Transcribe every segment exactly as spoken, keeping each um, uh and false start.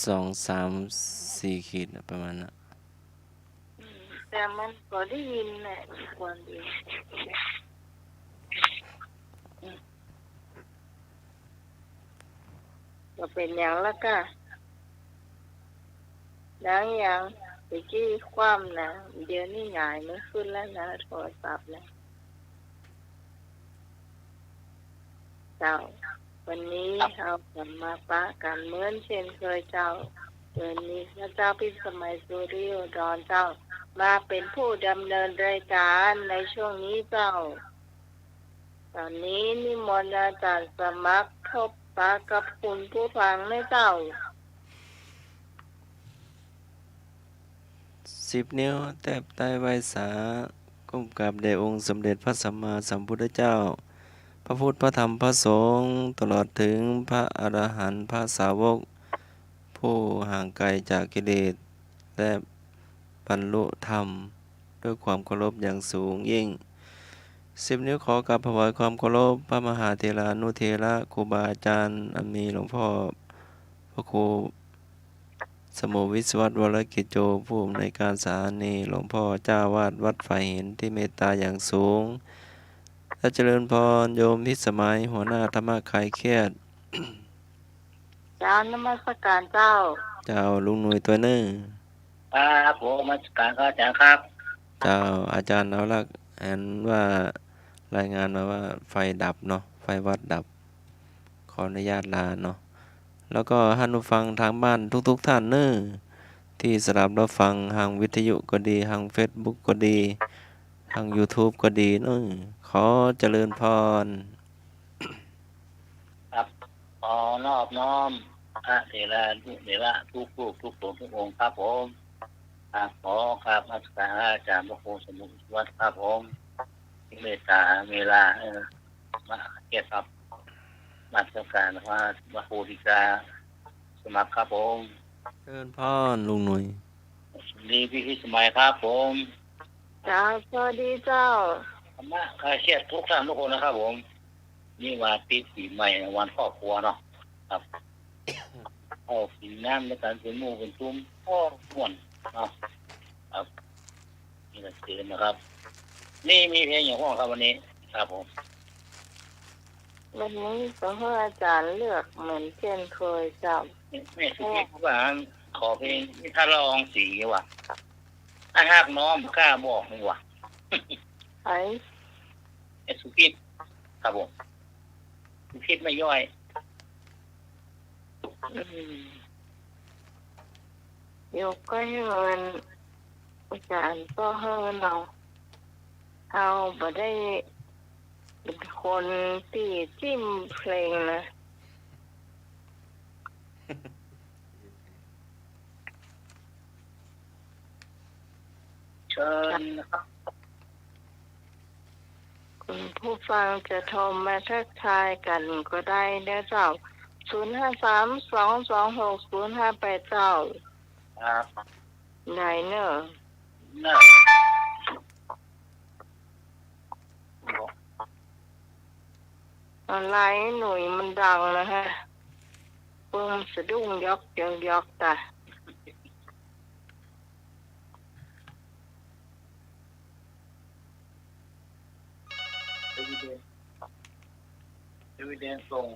สอง สาม สี่ ขีดอะ ประมาณนั้น อืม แต่มันก็ได้ยินแหละ ควรดี อืม บ่เป๋นหยังละก้า ดังหยัง ตะกี้คว่ำนะ เดี๋ยวนี้หงายมันขึ้นแล้วนะ โทรศัพท์นะ เจ้า วันนี้ ครับ เฮากลับมาปะกั๋นเหมือนเช่นเคยเจ้า วันนี้ข้าเจ้าพิสมัย สุริโยดรเจ้า มาเป๋นผู้ดำเนินรายการในช่วงนี้เจ้า ต๋อนนี้นิมนต์อาจ๋ารย์สมัครพบปะกับคุณผู้ฟังนะเจ้า สิบ นิ้วแตบไต้ไหว้สา ก้มกราบแด่องค์สมเด็จพระสัมมาสัมพุทธเจ้า พระพุทธ พระธรรม พระสงฆ์ ตลอดถึงพระอรหันต์ พระสาวก ผู้ห่างไกลจากกิเลส และบรรลุธรรม ด้วยความเคารพอย่างสูงยิ่ง สิบ นิ้วขอกราบถวายความเคารพ พระมหาเถรานุเถระ ครูบาอาจ๋ารย์ อันมีหลวงพ่อพระครู สมุห์ วิศวัตร วรกิจโจ ผู้อำนวยการสถานี หลวงพ่อเจ้าอาวาสวัดฝายหิน ที่เมตตาอย่างสูง และเจริญพรโยมพิสมัย หัวหน้าธรรมะคลายเครียด เจ้า นมัสการเจ้า เจ้า ลุงหนุ่ยตวยเน่อ ครับผม นมัสการครับอาจ๋ารย์ครับ เจ้า อาจ๋ารย์เอาละ หันว่ารายงานมาว่าไฟดับเนาะ ไฟวัดดับ ขออนุญาตลาเนาะ แล้วก็ท่านผู้ฟังทางบ้านทุกๆ ท่านเน่อ ตี้สดับรับฟังทางวิทยุก็ดี ทางเฟซบุ๊กก็ดี ทางยูทูบก็ดีเน่อ ขอเจริญพร ครับ ขอนอบน้อมพระเถรานุเถระทุกรูปทุกสงฆ์ทุกองค์ครับผม ครับ ขอกราบนมัสการอาจ๋ารย์พระครูสมุห์ วิศวัตรครับผม ที่เมตตาเวลา เออ มาเกียรติครับ นมัสการพระ พระครูสิกขาสมัครครับผม เจริญพรลุงหนุ่ย สวัสดีพี่พิสมัยครับผม เจ้า สวัสดีเจ้า ธรรมะคลายเครียดทุกท่านทุกคนนะครับผม นี่วันติดปี๋ใหม่ วันครอบครัวเนาะ ครับ ข้าวกิ๋นน้ำในก๋านเป๋นหมู่เป๋นตุ้ม โอ้ ม่วนเนาะ ครับ นี่ก็เป๋นนะครับ นี่มีเพลงอย่างพ่องครับวันนี้ ครับผม วันนี้ก็หื้ออาจ๋ารย์เลือกเหมือนเช่นเคยเจ้า แม่ แม่สุกิตว่าขอเพลงนิทราลองสีว่ะ ถ้าหากน้องบ่กล้าบอกนี่ว่ะ ไผ แม่สุกิต ครับผม สุกิตแม่ย้อย อืม เดี๋ยวก็หื้ออาจ๋ารย์ก็หื้อเนาะ เฮาบ่ได้เป๋นคนตี้จิ้มเพลงนะ เชิญนะครับ คุณผู้ฟังจะโทรมาทักทายกั๋นก็ได้เน่อเจ้า ศูนย์ห้าสาม สองสองหก ศูนย์ห้าแปด เจ้า ครับ ได้เน่อ เน่อ อะไรหนุ่ยมันดังนะฮะ ปึ้มสะดุ้งยอกยอกยอกตา เอวิเดนซ์ เอวิเดนซ์ส่ง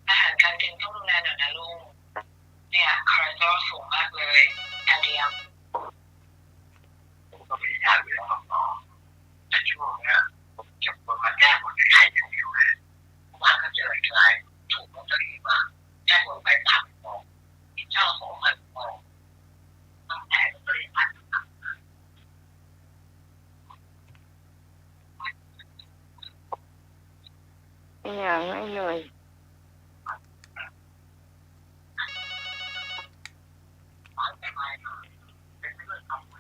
อาหารการกินต้องดูแลหน่อยนะลูก เนี่ย คอเลสเตอรอลสูงมากเลย แอล ดี แอล ผมก็พยายามอยู่แล้วครับหมอ แต่ช่วงเนี้ยผมเจ็บปวดมาแก้ปวดที่ไทยอย่างเดียวเลย เมื่อวานก็เจออีกราย ถูกลอตเตอรี่มา แก้ปวดไปสามสิบฟอง กินข้าวสองพันฟอง ตั้งแต่ลอตเตอรี่พัน อย่างนั้นเลย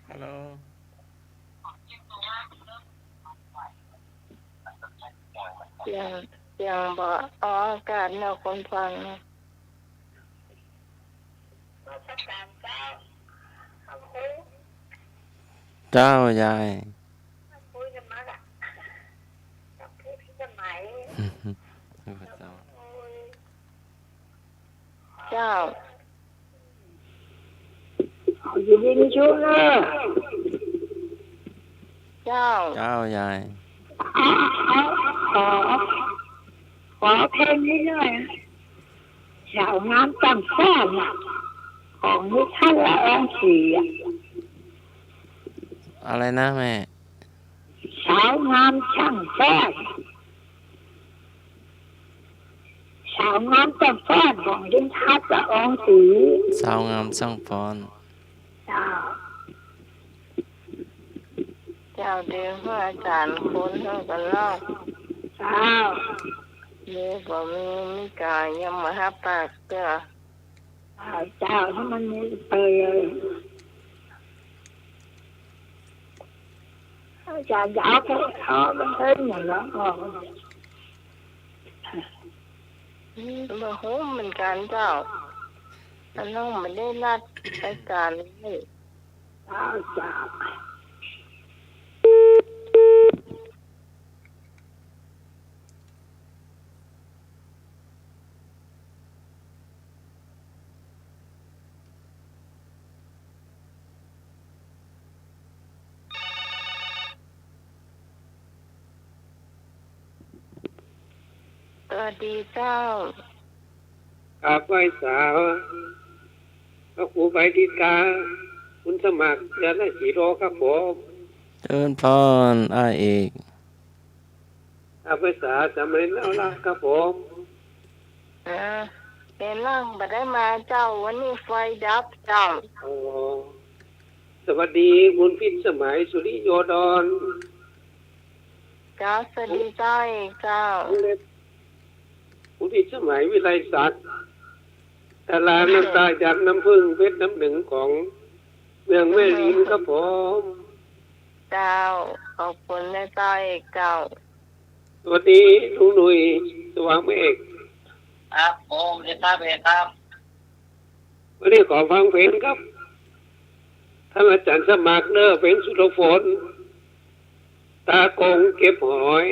ฮัลโหล เสียง เสียงบ่ออกอากาศเนาะ คนฟังเนาะ นมัสการเจ้า พระครู เจ้ายาย เจ้า อยู่ดีมีสุขเน่อ เจ้า เจ้ายาย ขอ ขอ ขอเพลงนี้หน่อย สาวงามช่างฟ้อนน่ะ ของนิทัศน์ ละอองศรีอะ อะไรนะแม่ สาวงามช่างฟ้อน สาวงามช่างฟ้อน ของนิทัศน์ ละอองศรี สาวงามช่างฟ้อน เจ้า เจ้า เดี๋ยวพระอาจารย์ค้นให้กันเนาะ เจ้า เดี๋ยวก็มี มีกายังมาหาปากเจ้า เจ้า ถ้ามันมีเตย อาจารย์จะเอาไป เอาไปให้หมดแล้ว อ๋อ อืม บ่ฮู้เหมือนกันเจ้า อันน้องไม่ได้นัดรายการเลย เจ้า เจ้า สวัสดีเจ้า ครับ ไหว้สา พระครูใบดิกา คุณสมัคร เดือนละสี่โลครับผม เจริญพร อ้ายเอก ครับ ไหว้สา สามเณรเอาละครับผม เออ เห็นล่างบ่ได้มาเจ้า วันนี้ไฟดับเจ้า อ๋อ สวัสดีคุณพิสมัย สุริโยดร เจ้า สวัสดีเจ้าเอกเจ้า คุณพิสมัย วิไลศักดิ์ ดาราน้ำตาหยาดน้ำผึ้ง เพชรน้ำหนึ่งของเมืองแม่ริมครับผม เจ้า ขอบคุณนะเจ้าเอกเจ้า สวัสดีลุงหนุ่ย สว่างเมฆ ครับผม สวัสดีครับเอกครับ วันนี้ขอฟังเพลงครับ ท่านอาจารย์สมัครเนอะ เพลงสุรพล ตาคงเก็บหอย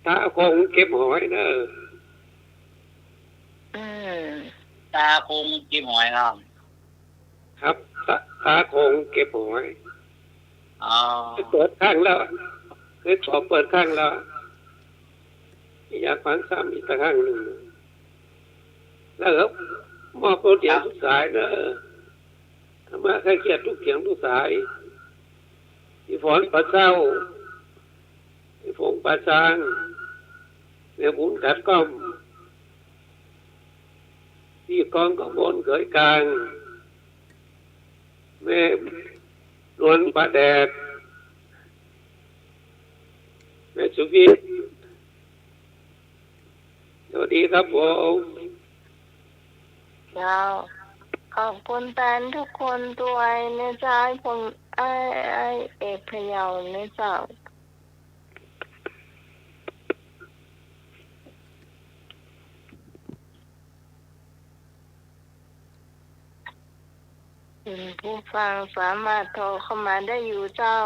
ตาคงเก็บหอยเนอะ อืม ตาคงเก็บหอยครับ ครับ ตา ตาคงเก็บหอย อ๋อ เปิดค้างแล้ว คือขอเปิดค้างแล้ว อยากฟังซ้ำอีกสักครั้งหนึ่ง แล้วครับ มอบโปรดเดียวทุกสายเนอะ ธรรมะคลายเครียดทุกเสียงทุกสาย พี่ฝนป่าเศร้า พี่ฝงป่าซาง แม่บุญขัดก้อม พี่กองกำบลเขยกลาง แม่นวลป่าแดด แม่สุวิทย์ สวัสดีครับผม เจ้า ขอบคุณแฟนทุกคนด้วยนะเจ้า ผม ไอ้ ไอ้เอกพะเยานะเจ้า อืม ผู้ฟังสามารถโทรเข้ามาได้อยู่เจ้า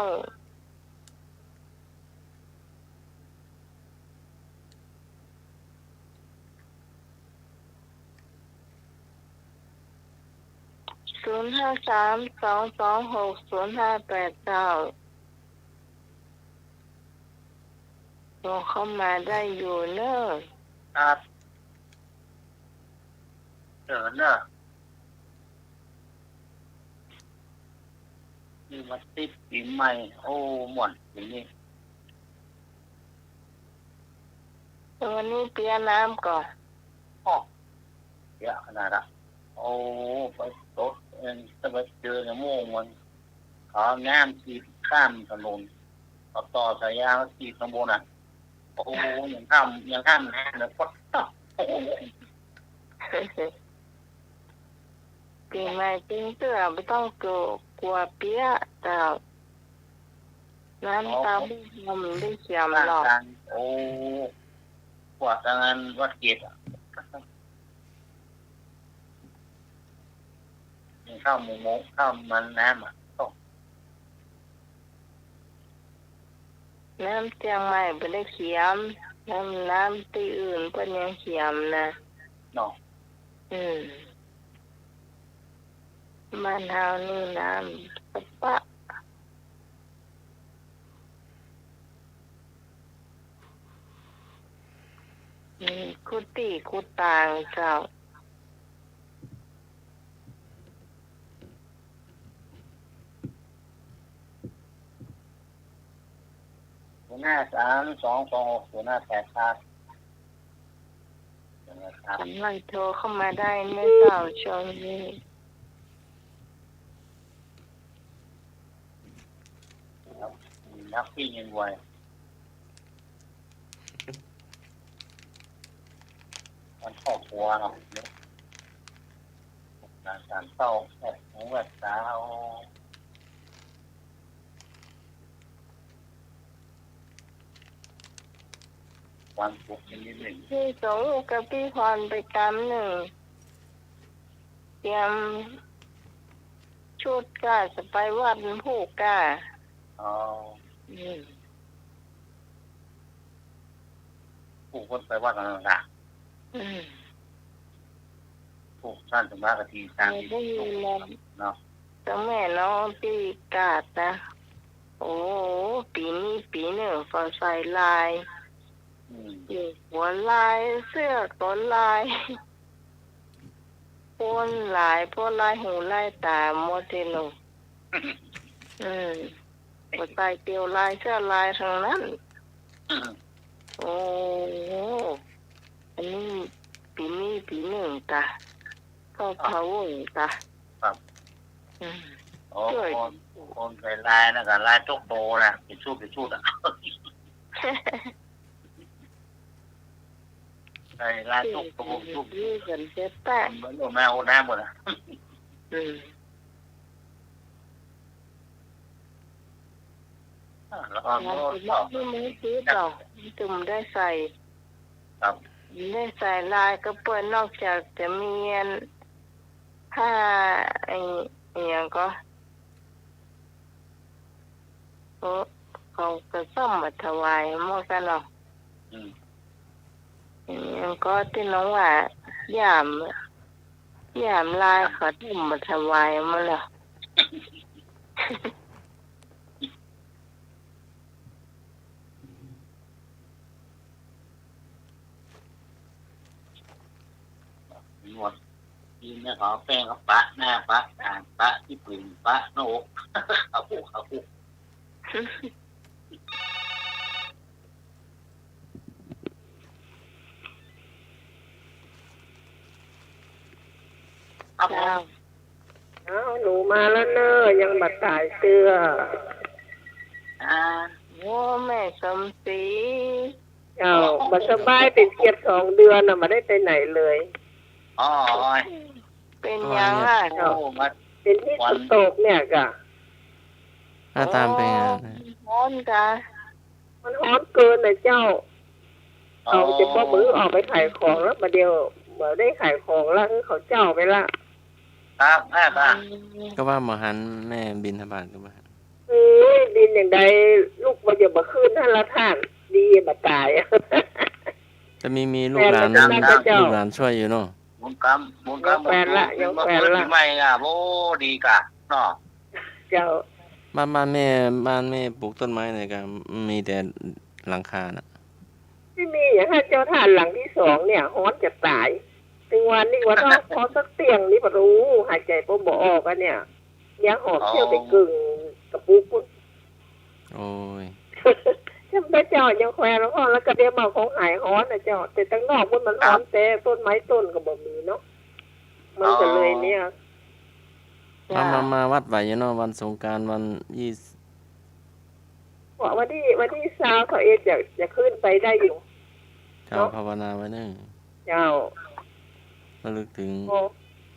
ศูนย์ห้าสาม สองสองหก ศูนย์ห้าแปดเก้า โทรเข้ามาได้อยู่เนอะ ครับ เออเนอะ นี่มาติดปี๋ใหม่ โอ้ ม่วนปี๋นี้ วันนี้เปียน้ำก่อ อ้อ เปียขนาดละ โอ้ ไปตด เอ่อ จะไปเจอในโม่งมัน เขาน้ำฉีดข้ามถนน เขาต่อสายยางฉีดข้างบนน่ะ โอ้ ยังข้าม ยังข้ามน้ำเลย ปด ปี๋ใหม่จริงเตื้อ บ่ต้องกั๋ว กั๋วเปียะเจ้า น้ำเต้าหู้มันได้เขียมหรอก โอ้ กว่าทางนั้นวัดเกตอะ นี่ ข้าวหมูหมก ข้าวมันน้ำอะ น้ำเจียงใหม่บ่ได้เขียม น้ำ น้ำตี้อื่นเปิ้นยังเขียมนะ เนาะ อืม บ้านเฮานี่น้ำสะปะ อืม กู้ตี้กู้ตางเจ้า ศูนย์ห้าสาม สองสองหก ศูนย์ห้าแปด ครับ ศูนย์ห้าสาม สามารถโทรเข้ามาได้นะเจ้า ช่วงนี้ ครับ นับที่เงินไว มันครอบครัวเนาะ เดี๋ยว หกสามเก้า แปดหก แปดสาม วันศุกร์นี้หนึ่ง มีสองลูกกับพี่พรไปกำนึ่ง เตรียมชุดก้าจะไปวัดพูกก้า อ๋อ อืม พูกเปิ้นไปวัดนั่นน่ะ อืม พูกท่านสมากะทีตาง เออ ได้ยินแล้ว เนาะ เจ้าแม่น้องตี้กาดนะ โอ้ ปี๋นี้ปี๋นึ่งก็ใส่ลาย อืม หัวลาย เสื้อก็ลาย ปนหลาย ปนลายหูลายต๋าหมดตี้หนู อืม หัวใส่เตียวลาย เสื้อลายตังนั้น อืม โอ้ อันนี้ปี๋นี้ปี๋นึ่งตา ก็ ครับ พาวเวอร์ตา ครับ อืม โอ้ ช่วย คน คนใส่ลายนะ กับลายตกโตนะ เป๋นชุด เป๋นชุดอะ ใส่ลายตกโต ชุด ยืดกันเสียแปะ มันบ่ลงมาโอน้ำหมดอะ อืม อ่า แล้วก็ ลาย โน้ต เป๋น ก็ ไม่ติดหรอก มันจุ่มได้ใส่ ครับ ได้ใส่ลายก็เปิ้น นอกจากจะมีอัน ผ้า ไอ้ อะหยังก็ โอ้ เขาก็ซ่อมมาถวายหมดกั๋นเนาะ อืม อะหยังก็ตี้น้องว่า ย่าม ย่ามลายเขาซ่อมมาถวายหมดแล้ว นวด นี่แม่เขาเอาแป้งเขาปะหน้า ปะตา ปะตี้เป๋น ปะหน้าอก เอาอก เอาอก ครับผม เจ้า อ้าว หนูมาแล้วเน่อ ยังบ่ต๋ายเตื้อ อ่า โอ้ แม่สมศรี เจ้า บ่สบายเป๋นเกียรติสองเดือนน่ะ บ่ได้ไปไหนเลย อ๋อ เป๋นหยังอะ เจ้า โอ้ มา เป๋นฮีทสโตรกเนี่ยก่ะ มาต๋ามเป๋น โอ้ ฮ้อนก่ะ มันฮ้อนเกินน่ะเจ้า อ๋อ เขาจะบ่มือออกไปขายของแล้ว บ่าเดี่ยวบ่ได้ขายของแล้ว เขาเจ้าไปละ ครับ อ่า ครับ ก็ว่าบ่หันแม่บิณฑบาตก็บ่หัน เอ้ย บิณอย่างใด ลุกบ่าเดี่ยวบ่ขึ้นหั้นละท่าน ดีบ่ต๋าย แต่มี มีลูกหลาน แฟนก็จะนั่งกับเจ้า ลูกหลานช่วยอยู่เนาะ บุญกรรม บุญกรรม ยังแฟนละ บุญ ยังแฟนละ บุญปีใหม่อ่ะ โอ้ ดีก่ะ เนาะ เจ้า บ้าน บ้านแม่ บ้านแม่ปลูกต้นไม้ไหนกัน มีแต่หลังคาน่ะ ไม่มีอย่างนั้นเจ้าท่าน หลังที่สองเนี่ย ฮ้อนจะต๋าย ตึงวันนี้ว่าต้องพอสักเตียงนี่บ่ฮู้ หายใจ๋บ่ บ่ออกอะเนี่ย เมียหอบเที่ยวไปกึ่งกระปุกปุ้น โอ้ย จำได้เจ้า ยังแขวนแล้วพ่อ แล้วก็เดี๋ยวมาของหายฮ้อนน่ะเจ้า แต่ตังนอกปุ้นมันฮ้อน แต่ต้นไม้ต้นก็บ่มีเนาะ มันก็เลยเนี่ย มา มา มาวัดไหวอยู่เนาะ วันสงกรานต์ วันยี่สิบ วันที่ วันที่ซาวเขาเองจะ จะขึ้นไปได้อยู่ เจ้า เนาะ ภาวนาไว้เน่อ เจ้า ระลึกถึง โอ้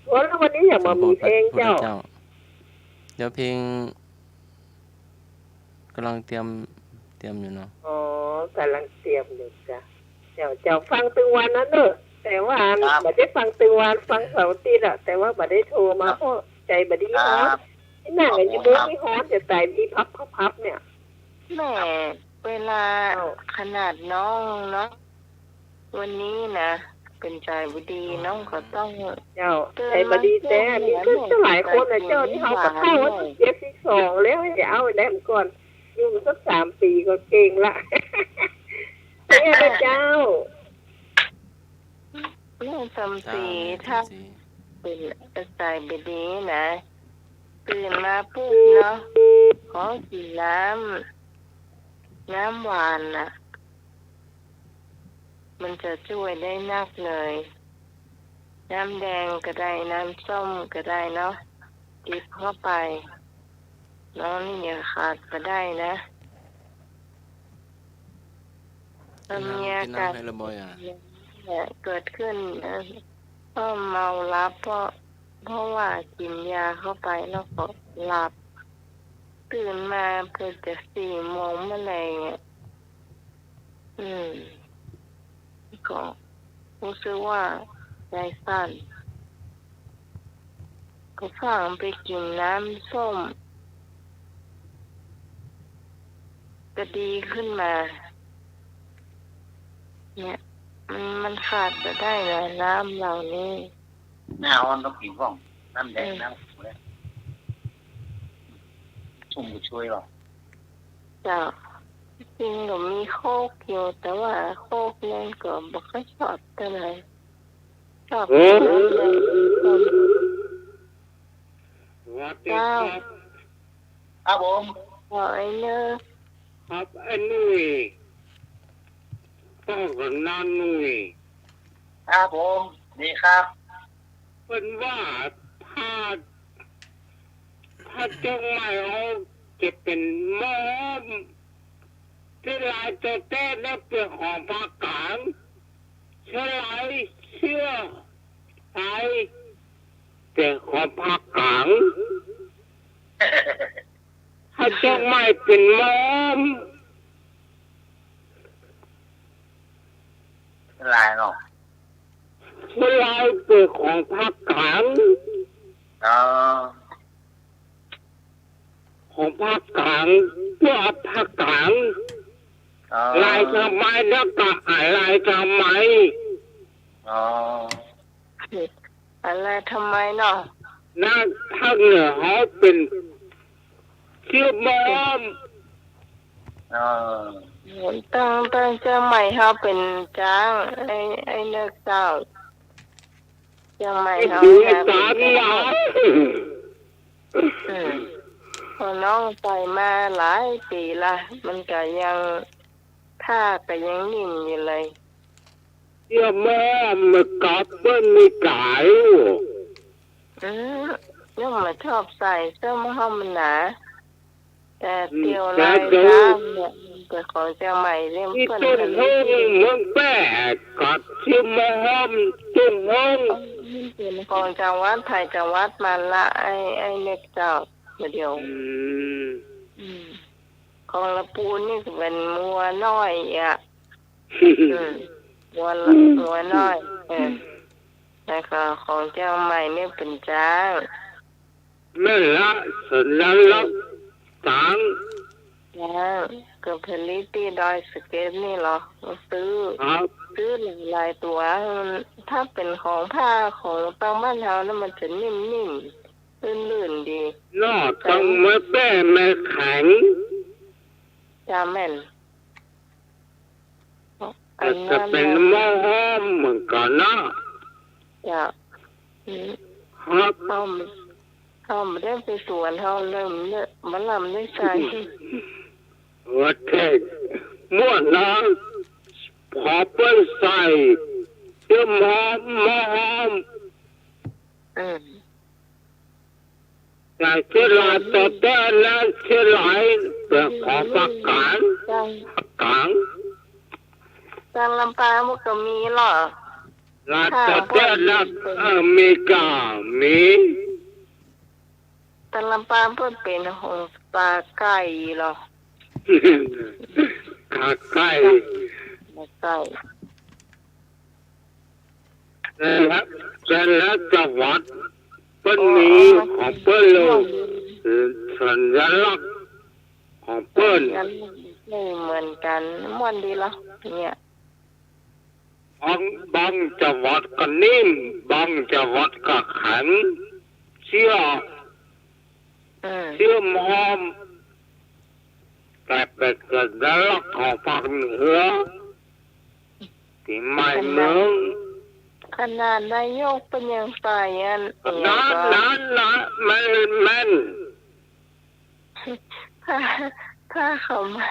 โอ้ แล้ววันนี้อย่างบ่มีเพลงเจ้า เดี๋ยวเพลง กำลังเตรียม เตรียมอยู่เนาะ อ๋อ กำลังเตรียมอยู่จ้ะ เจ้า เจ้าฟังตึงวันนั้นเน่อ แต่ว่า ครับ บ่ได้ฟังตึงวัน ฟังเสาร์อาทิตย์อะ แต่ว่าบ่ได้โทรมา ครับ เพราะ ใจ๋บ่ดี ครับ ฮ้อน ตี้นั่งกั๋นอยู่ ครับ เมืองนี้ฮ้อนจะต๋าย มีพับพับพับเนี่ย แหม เวลา เจ้า ขนาดน้องเนาะ วันนี้นะ เป๋นใจ๋บ่ดี น้องก็ต้อง เจ้า ใจ๋บ่ดีแต๊ มีก็ตั้งหลายคนนะเจ้า ตี้เฮาก็เข้าวันตี้เจ็ดตี้สองแล้ว จะเอาแหละก่อน อยู่สักสามปี๋ก็เก่งละ เนี่ยนะเจ้า เนี่ยสมศรี เจ้า ถ้า เนี่ยสมศรี เป๋นใจ๋บ่ดีนะ ตื่นมาปุ๊บเนาะ ขอกิ๋นน้ำ น้ำหวานน่ะ มันจะจ้วยได้นักเลย น้ำแดงก็ได้ น้ำส้มก็ได้เนาะ จิบเข้าไป น้องนี่อย่าขาดบ่ได้นะ มันมีอาการ กิ๋นน้ำ กิ๋นน้ำหื้อละบ่อยอะ เนี่ยเกิดขึ้นนะ ก็เมาหลับ เพราะ เพราะว่ากิ๋นยาเข้าไปแล้วก็หลับ ตื่นมาเกือบจะสี่โมงเมื่อไหร่อะ อืม ก็ฮู้สึกว่าใจ๋สั่น ก็ฟั่งไปกิ๋นน้ำส้ม ก็ดีขึ้นมา เนี่ย มัน มันขาดบ่ได้นะ น้ำเหล่านี้ หน้าฮ้อนต้องกิ๋นพ่อง น้ำแดง อืม น้ำขมเนี่ย ชุ่มก็ช่วยหรอ เจ้า จริงก็มีโค้กอยู่ แต่ว่าโค้กนั้นก็บ่ค่อยชอบเท่าไหร่ ชอบ เออ น้ำแดง สวัสดีครับ เจ้า ครับผม ขอไอ้เนอ ครับ ไอ้หนุ่ย ป้องกันน้าหนุ่ย ครับผม ดีครับ เปิ้นว่าถ้า ถ้าเจียงใหม่เฮาจะเป๋นหม้อฮ้อม เชียงรายตอแต๊นั้นเป๋นของภาคกลาง เชียงราย เชียงรายเป๋นของภาคกลาง ถ้าเจียงใหม่เป๋นหม้อฮ้อม เชียงรายเนาะ เชียงรายเป๋นของภาคกลาง อ๋อ ของภาคกลาง เปื้อภาคกลาง อ๋อ ลายทำไม แล้วก็อะไรทำไม อ๋อ อะไรทำไมเนาะ นะ ภาคเหนือเฮาเป๋นเชียงใหม่ เออ ตั้ง ตั้งเชียงใหม่เฮาเป๋นจาง ไอ้ ไอ้เนอะเจ้า เชียงใหม่เฮา เป๋นจาง เป๋นจาง อืม พอน้องไปมาหลายปี๋ละ มันก็ยัง ท่าก็ยังนิ่มอยู่เลย เสื้อหม้อฮ้อมมันก็เปิ้นมีก๋าย อืม ยังบ่ชอบใส่เสื้อหม้อฮ้อมมันหนา แต่เตียวลายซ้ำเนี่ย เป๋นของเจียงใหม่เนี่ย เปิ้นผลิต ตุ้งโฮง เมืองแป้ กับเสื้อหม้อฮ้อม ตุ้งโฮง มันเป๋นของจังหวัดไผจังหวัดมันละ ไอ้ ไอ้เนอะเจ้า เดี๋ยว อืม อืม ของละปูนนี่ก็เป๋นมัวน้อยอะ อืม มัวละ มัวน้อย เออ แล้วก็ของเจียงใหม่นี่เป๋นจาง แม่นละ สัญลักษณ์จาง จาง ก็ผลิตตี้ดอยสะเก็ดนี่เหรอ ซื้อ ครับ ซื้อหลายๆ ตั๋ว มัน ถ้าเป๋นของผ้าของตางบ้านเฮานะ มันจะนิ่มๆ ลื่นๆ ดี เนาะ ตางแม่แป้แม่แข็ง จ้าแม่น อันนั้นน่ะ แต่จะเป๋นหม้อฮ้อมเหมือนกั๋นนะ จ้า อืม ครับ เฮา เฮาบ่ได้ไปสวน เฮาเลยบ่ได้ บ่ลำได้ใส่ ว่าแต่ม่วนนะ ขอเปิ้นใส่เสื้อหม้อฮ้อม หม้อฮ้อม อืม แต่เชียงรายตอแต๊นั้น เชียงรายเป๋นของภาคกลาง ภาคกลาง ตางลำปางมันก็มีเหรอ ลายตอแต๊นั้น เออ มีก็มี ตางลำปางเปิ้นเป๋นของปลาไก่เหรอ ขาไก่ ปลาไก่ แต่ละ แต่ละจังหวัดเป ปิ้นมีของเปิ้นเลย สัญลักษณ์ของเปิ้น สัญลักษณ์บ่เหมือนกั๋น ม่วนดีละเนี่ย บาง บางจังหวัดก็นิ่ม บางจังหวัดก็แข็ง เสี้ย เออ เสี้ยมอม แต่เป๋นสัญลักษณ์ของภาคเหนือ ตี้หมายเมือง ขนาดนายกเปิ้นยังใส่อัน ขนาดนั้นนะ แม่น แม่น ถ้า ถ้าเขามา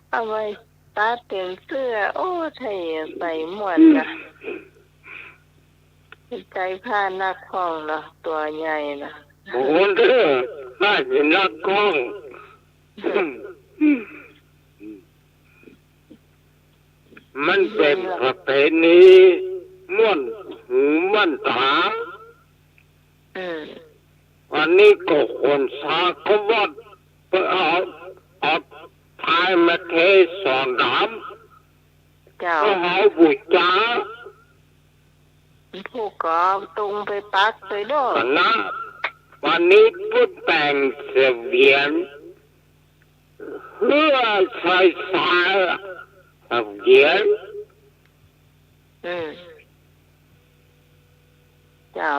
เอามาตัดเตียนเสื้อ โอ้ ใส่ ใส่ม่วนนะ ใส่ผ้านักฮ้องเนาะ ตั๋วใหญ่นะ โอ้โห เด้อ ผ้าสินักฮ้อง มันเป๋นประเพณีม่วนหูม่วนต๋า อืม อันนี้ก็ควรสร้างวัด ไปเอา เอาทรายมาเทสองน้ำ เจ้า ก็เอาบู๋จา ผู้ก็เอาตุงไปปักเลยเนาะ อันนั้น วันนี้เปิ้นแป๋งเสวียน เฮือใส่สายเสวียน อืม เจ้า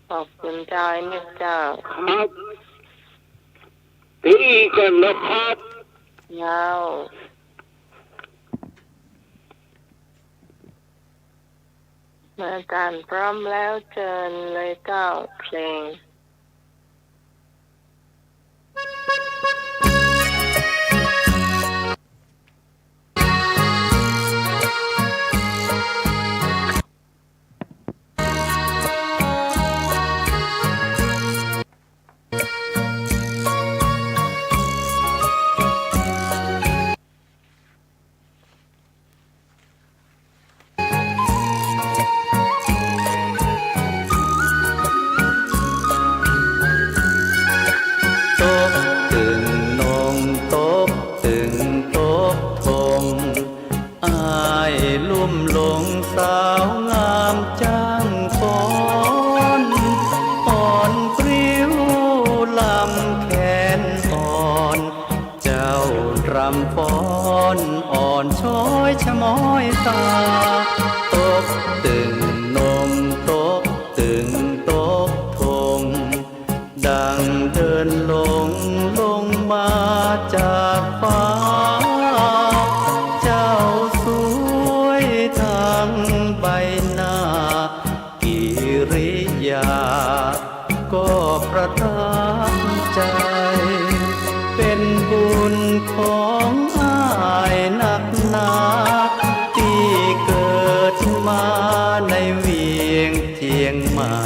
ขอบคุณเจ้า ไอ้นึกเจ้า ครับ ตี้ก่อนนะครับ เจ้า อาจ๋ารย์พร้อมแล้วเจิญเลยเจ้า เพลง ตกตึงนง ตกตึงตกทง อ้ายลุ่มหลงสาวงามจ้างฟ้อน อ่อนปลิ้วลำแคนอ่อน เจ้ารำฟ้อนอ่อนช้อยชะม้อยตา ตกตึงนง ตกตึงตกทง ดังเดินหลงลงมาจากฟ้า เจ้าสวยทั้งใบหน้า กิริยาก็ประทับใจ เป๋นบุญของอ้ายนักหนา ตี้เกิดมาในเวียงเจียงใหม่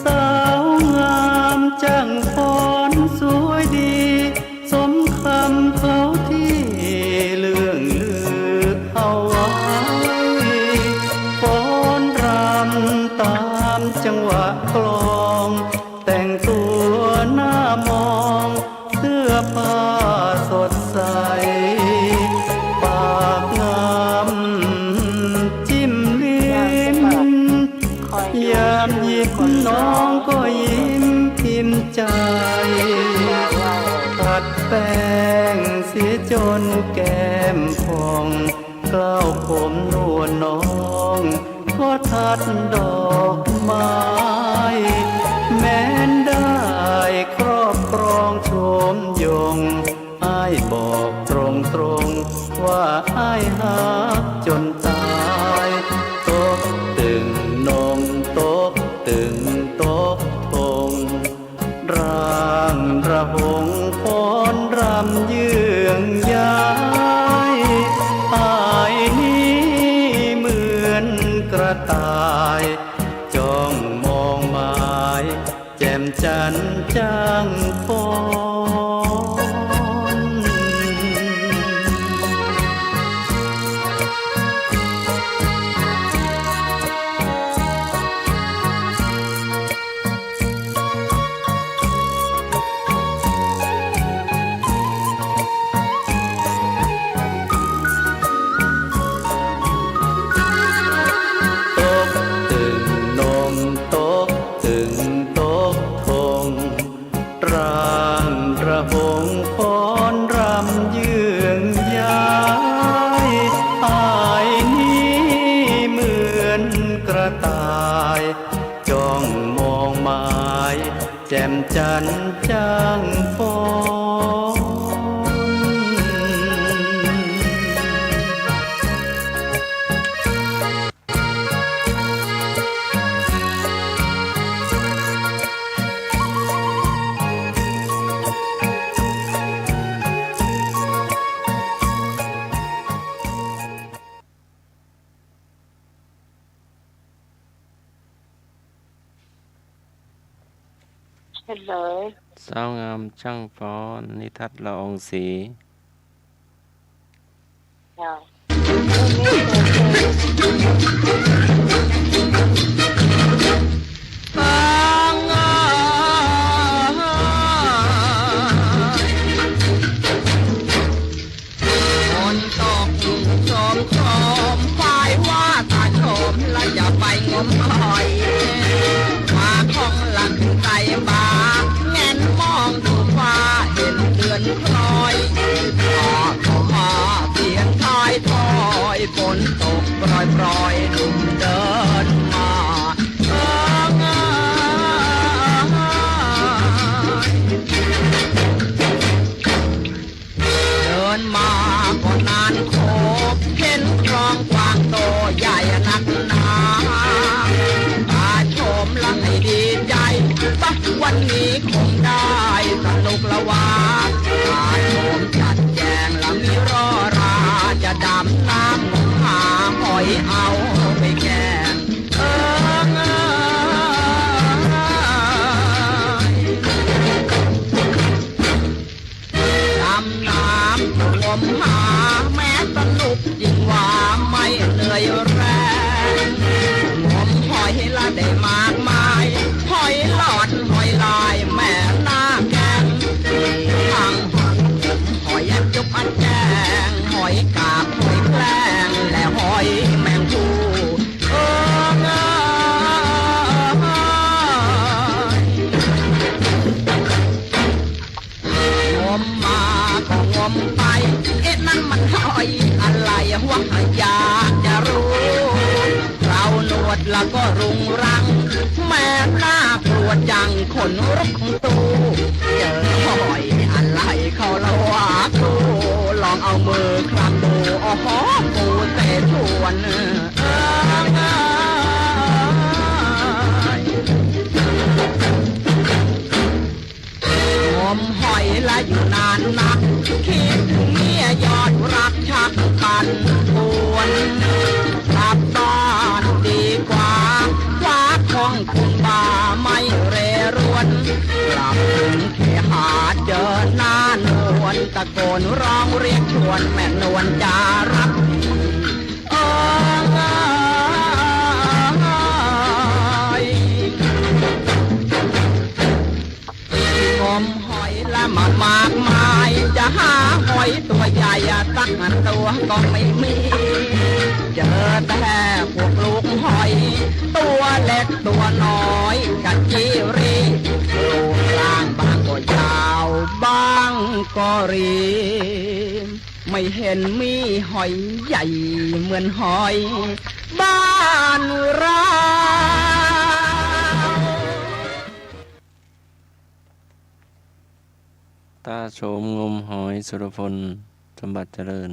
สาวงามจ้างฟ้อนสวยดี สมคำเขาตี้เลื่องลือเอาไว้ ฟ้อนรำต๋ามจังหวะกลอง แต่งตั๋วน่ามอง เสื้อผ้าสดใส ปากงามจิ้มลิ้ม ยามหยิบน้องก็ยิ้มพิมพ์ใจ ขัดแป้งเสียจนแก้มผ่อง เกล้าผมนวลน้อง ก็ทัดดอกไม้ แม้นได้ครอบครองโฉมยง อ้ายบอกตรงๆ ว่าอ้ายฮักจนต๋าย ตกตึงนง ตกตึงตกทง ร่างระหงฟ้อนรำเยื่องย้าย อ้ายนี้เหมือนกระต่าย จ้องมองหมาย แจ่มจันทร์จ้างฟ้อน ตกตึงนง ตก ตาย จ้องมองหมาย แจ่มจันทร์จ้างฟ้อน ฮัลโหล สาวงามจ้างฟ้อน นิทัศน์ ละอองศรี จ้า ฝนตกโสมโครม ฝายว่าตาโสม ละจะไปงมหอย มาของหลังไกลบ่า แงนมองดูฟ้า เห็นเดือนคล้อย ฟ้าก็มาเสียงท้ายถ้อย ฝนตกปรอยๆ หนุ่มเดินมา เอิงเอิง เดินมาก็นานโข เห็นคลองกว้างโตใหญ่นักหนา ตาโสมละให้ดีใจ๋ ปะวันนี้คงได้สนุกละว่า ตาโสมจัดแจงละมีร่อรา จะดำน้ำงมหาหอยเอาไปแกง เอิงเอิง ดำน้ำงมหา แม้สนุกยิ่งว่าไม่เหนื่อยแรง งมหอยละได้มากมาย หอยหลอด หอยลาย แม่น้าแกง ทั้งหอยจุ๊บอันแจง หอยกาบ หอยแคลง และหอยแมงภู่ เอิงเอิง งมมาก็งมไป เอ๊ะ นั่นมันหอยอะไรวะ อยากจะรู้ เคราหนวดละก็รุงรัง แม่น่ากลัวจัง ขนลุกตู้ เจอหอยอะไรเขาละวะครู ลองเอามือคลำดู โอ้โห ปูเสฉวน เอิงเอิง งมหอยละอยู่นานนัก คิดถึงเมียยอดรักชักปั่นป่วน กลับบ้านดีกว่า คว้าของขึ้นบ่าไม่เร่รวน กลับถึงเคหะเจอหน้านวล ตะโกนร้องเรียกชวนแม่นวลจะรับ เอิงเอิง งมหอยละมามากมาย จะหาหอยตัวใหญ่สักตัวก็ไม่มี เจอแต่พวกลูกหอย ตัวเล็กตัวน้อยกะจิรี รูปร่างบางก็ยาว บางก็รี ไม่เห็นมีหอยใหญ่เหมือนหอยบ้านเรา ตาโสมงมหอย สุรพล สมบัติเจริญ